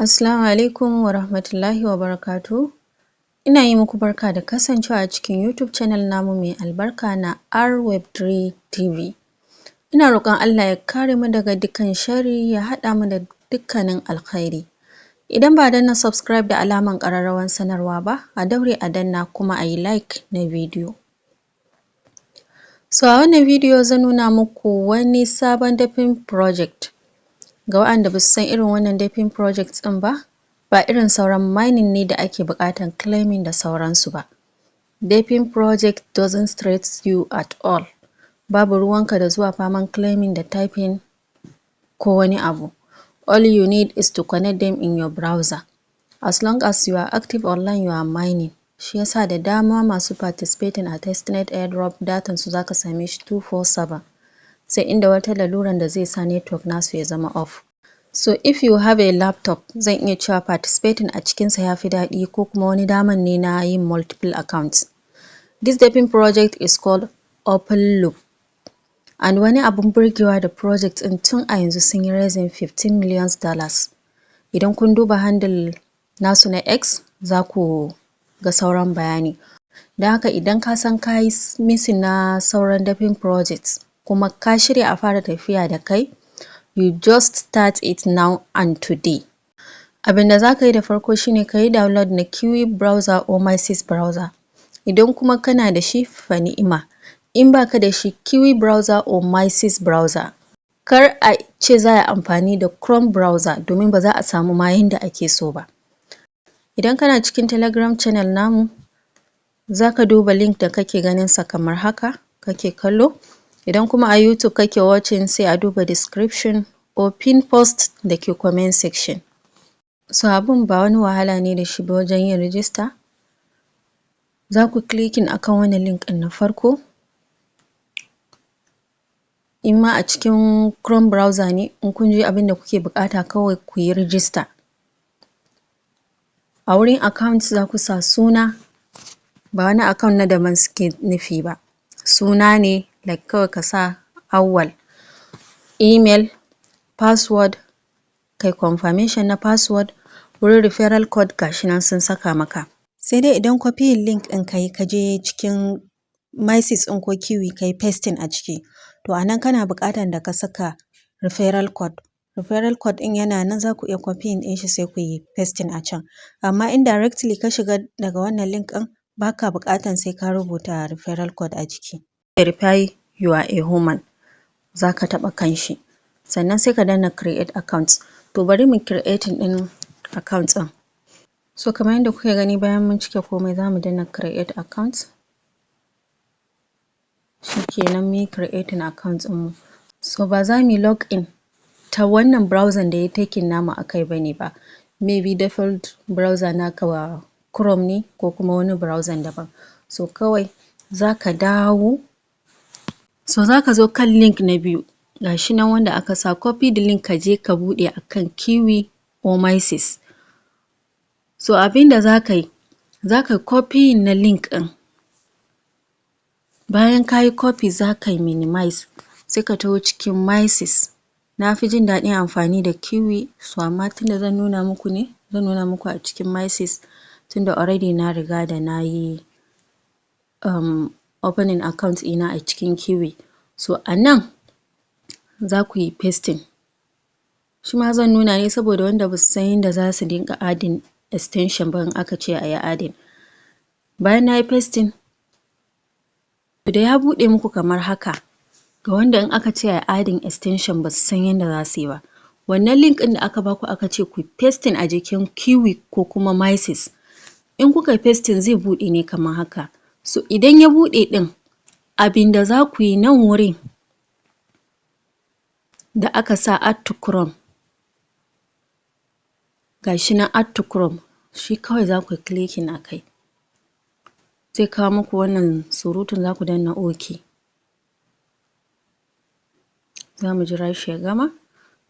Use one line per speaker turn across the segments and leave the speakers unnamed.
Assalamu alaikum warahmatullahi wabarakatuhu. Ina yi muku barka da kasancewa a cikin YouTube channel namu mai albarka na RWeb3 TV. Ina roƙon Allah ya kare mu daga dukkan sharri, ya haɗa mu da dukkanin alkhairi. Idan ba a danna subscribe da alaman ƙararrawar sanarwa ba, a daure a danna, kuma a yi like na bidiyo. So a wannan bidiyo zan nuna muku wani sabon DePIN project. Ga waɗanda ba su san irin wannan DePIN project ɗin ba, ba irin sauran mining ne da ake buƙatan claiming da sauransu ba. DePIN project doesn't stress you at all. Babu ruwanka da zuwa faman claiming da typing ko wani abu. All you need is to connect them in your browser. As long as you are active online, you are mining. Shi yasa da dama masu participating a testnet airdrop, datan su zaka same shi 247. Sai inda wata laluran da zai sa network nasu ya zama off. So if you have a laptop, zan iya cewa participating a cikinsa ya fi daɗi, ko kuma wani daman ne na yin multiple accounts. This DePIN project is called Open Loop. And wani abun burgewa da project ɗin, tun a yanzu sun yi raising $15 million. Idan kun duba handle nasu na X, za ku ga sauran bayani. Don haka idan ka san ka yi missing na sauran DePIN projects, kuma ka shirya a fara tafiya da kai, you just start it now and today. Abin da za ka yi da farko shine ka yi download na Kiwi Browser or Mises Browser. Idan kuma kana da shi, fa ni'ima. In baka da shi, Kiwi Browser or Mises Browser. Kar a ce za a yi amfani da Chrome browser, domin ba za a samu ma yanda ake so ba. Idan kana cikin Telegram channel namu, za ka duba link da kake ganin sa kamar haka kake kallo. Idan kuma a YouTube kake watching, sai a duba description or pin post da ke comment section. So abun ba wani wahala ne da shi ba wajen yin register. Za ku clicking akan wannan link ɗin na farko. In ma a cikin Chrome browser ne, in kun je, abin da kuke buƙata kawai ku yi register. A wurin account za ku sa suna, ba wani account na daban suke nufi ba. Suna ne, like kawai ka sa Auwal. Email, password, kai confirmation na password, wurin referral code gashi nan sun saka maka. Sai dai idan copying link ɗin ka yi, ka je cikin Mises ɗin ko Kiwi ka yi pasting a ciki, to a nan kana buƙatar da ka saka referral code. Referral code ɗin yana nan, za ku iya copying ɗin shi sai ku yi pasting a can. Amma in directly ka shiga daga wannan link ɗin, ba ka buƙatar sai ka rubuta referral code a jiki. Verify you are a human. Za ka taɓa kan shi. Sannan sai ka danna create account. To, bari mu creating ɗin account ɗin. So kamar yadda kuke gani, bayan mun cike komai, za mu danna create account. Shikenan, mun yi creating account ɗinmu. So ba za mu yi log in ta wannan browser da ya taking namu a kai bane ba. Maybe default browser naka Chrome ne ko kuma wani browser daban. So kawai za ka dawo. So za ka zo kan link na biyu. Gashi nan wanda aka sa copy the link, ka je ka buɗe akan Kiwi or Mises. So abin da za ka yi, za ka copying na link ɗin. Bayan ka yi copy, za ka yi minimize, sai ka taho cikin Mises. Na fi jin daɗin amfani da Kiwi, so amma tunda zan nuna muku ne, zan nuna muku a cikin Mises, tunda already na riga da na yi opening account ɗina a cikin Kiwi. So a nan za ku yi pasting. Shi ma zan nuna ne saboda wanda ba su san yadda za su dinga adding extension ba in aka ce a yi adding. Bayan na yi pasting, da ya buɗe muku kamar haka, ga wanda in aka ce a yi adding extension ba su san yadda za su yi ba. Wannan link ɗin da aka baku, aka ce ku pasting a jikin Kiwi ko kuma Mises. In kuka yi pasting, zai buɗe ne kamar haka. So idan ya buɗe ɗin, abin da za ku yi, nan wurin da aka sa add to Chrome, ga shi nan add to Chrome, shi kawai za ku yi clicking a kai. Zai kawo muku wannan surutun, za ku danna OK. Za mu jira shi ya gama.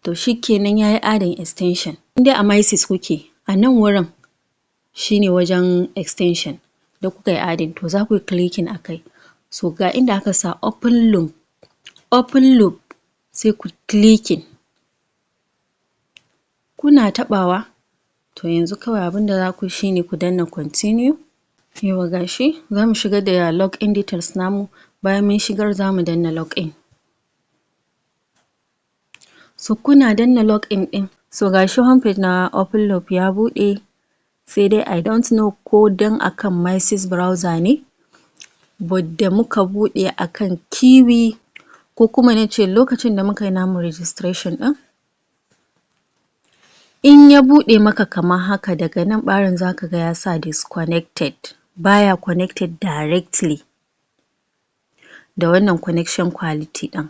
To, shikenan, ya yi adding extension. In dai a Mises kuke, a nan wurin shine wajen extension da kuka yi adding, to za ku yi clicking a kai. So ga inda aka sa open loop, open loop, sai ku clicking. Kuna taɓawa, To yanzu kawai abinda za ku yi shine ku danna continue. Yawwa, gashi za mu shigar da login details namu. Bayan mun shigar, za mu danna login. So kuna danna login ɗin, so gashi homepage na Open Loop ya buɗe. Sai dai I don't know ko dan akan Mises Browser ne, but da muka buɗe akan Kiwi, ko kuma na ce lokacin da muka yi namu registration ɗin, in ya buɗe maka kamar haka, daga nan ɓarin zaka ga ya sa disconnected, baya connected directly da wannan connection quality ɗin.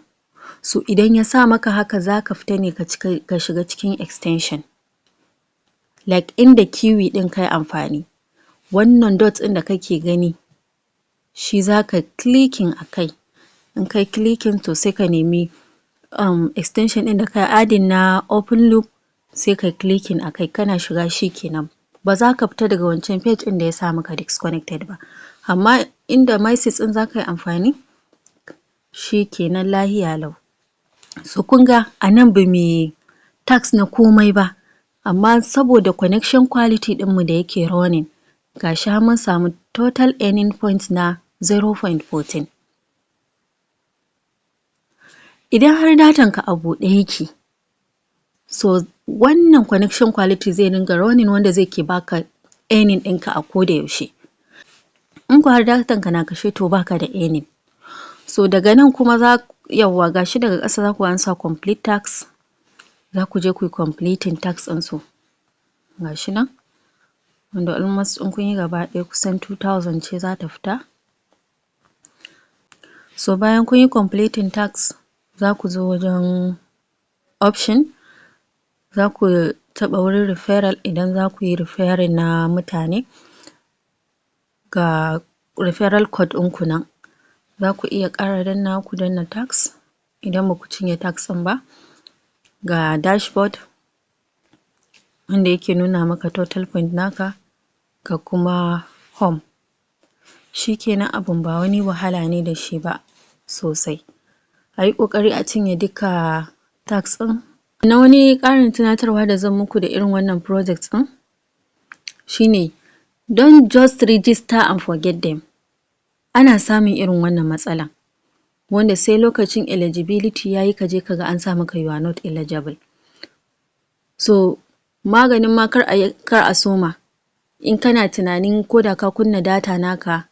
So idan ya sa maka haka, zaka fita ne ka shiga cikin extension, like inda Kiwi ɗin kai amfani. Wannan dot ɗin da kake gani, shi zaka clicking a kai. In kai clicking, to sai ka nemi extension ɗin da kai adding na Open Loop, sai kai clicking a kai. Kana shiga, shi kenan, ba za ka fita daga wancan page ɗin da ya sa maka disconnected ba. Amma inda Mises ɗin za ka yi amfani, shi kenan, lahiya lau. So kun ga a nan ba mu yi task na komai ba, amma saboda connection quality ɗinmu da yake running, gashi har mun samu total earning points na 0.14. Idan har datan ka a buɗe yake, so wannan connection quality zai dinga running, wanda zai ke baka earning ɗinka a koda yaushe. In ko har datan ka na kashe, to baka da earning. So daga nan kuma za, yawwa, gashi daga ƙasa za ku an sa complete task. Za ku je ku yi completing task ɗinsu. Gashi nan, wanda almost in kun yi gaba ɗaya, kusan 2000 ce za ta fita. So bayan kun yi completing task, za ku zo wajen option, za ku taɓa wurin referral idan za ku yi referring na mutane. Ga referral code ɗinku nan. Za ku iya ƙara dannawa, ku danna task idan ba ku cinye task ɗin ba. Ga dashboard wanda yake nuna maka total point naka, ga kuma home. Shikenan, abun ba wani wahala ne da shi ba sosai. A yi ƙoƙari a cinye duka task ɗin. Na wani ƙarin tunatarwa da zan muku da irin wannan project ɗin shine, don't just register and forget them. Ana samun irin wannan matsalan, wanda sai lokacin eligibility yayi, kaje kaga an sa maka "You are not eligible". So maganin ma kar ayi, kar a soma, in kana tunanin ko da ka kunna data naka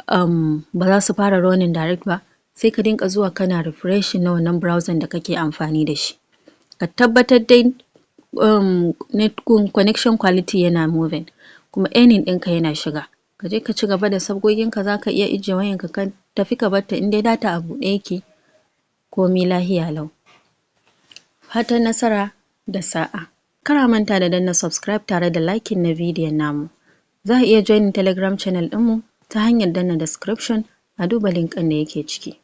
ba za su fara running direct ba, sai ka dinga zuwa kana refreshing na wannan browser da kake amfani da shi. Ka tabbatar dai net connection quality yana moving, kuma earning ɗinka yana shiga. Ka je ka ci gaba da sabgoginka. Za ka iya ijiye wayanka ka tafi ka barta, in dai data a buɗe yake, komi lahiya lau. Fatan nasara da sa'a. Kar a manta da danna subscribe tare da liking na bidiyon namu. Za a iya joining Telegram channel ɗinmu ta hanyar danna description, a duba link ɗin da yake ciki.